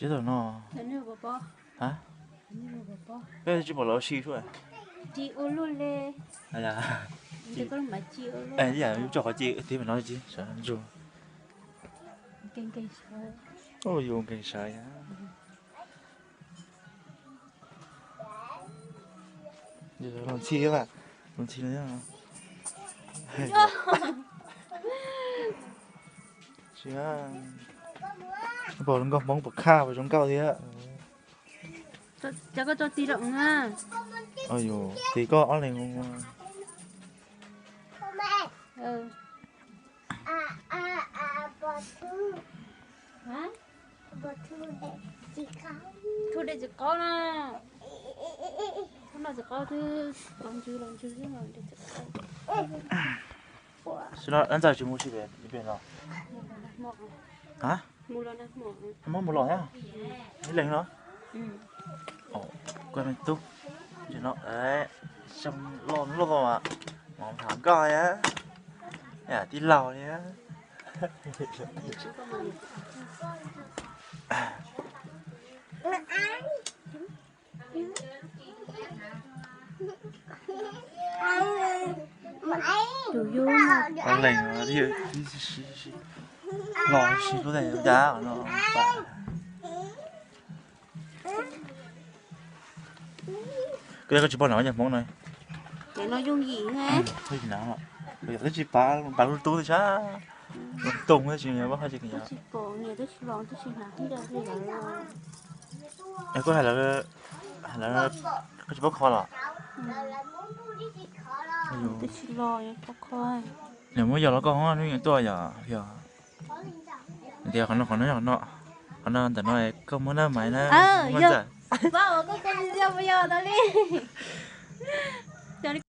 Ib tug no. Ha? Peb tsis pom los si suab. Ib yam yus tso qhov ci tiag no ci sawv ntsug. Yus nkeeg sawv. Los ntxhi, los ntxhi no. Pom nkauj Hmoob pom khaj pom zoo nkauj thiab. Cov koj tso tis rau na. Yus tis koj ob leeg. Thu dej tsis qaub na. Thu no tsis qaub twb los ntsws los ntsws xwb no, dej tsis qaub. Sim no dab ntxawg tsis mus si pem no. Ha? Muab mus los thiab. Ib leeg no. Koj me tub, no, loj loj mas, mas tham nkoj thiab, tij laug thiab. Tus yub no. Leeg los si lub teb cas no. Koj yog koj tsis paub nav yog Hmoob no. Ces no yooj yim. Twb tsis pav, pav lub tub twb sab, lub tooj twb tsis paub hais tias. Koj hais lawv, koj tsis paub kho los? Twb tsis los, paub kho. Nws muab yog los koj hoob nws tuaj yog, yog. Tias qhov no, qhov no, qhov no, qhov no ntawm no koj muab nab mais na. Yog, paub koj koj yog yog tau li.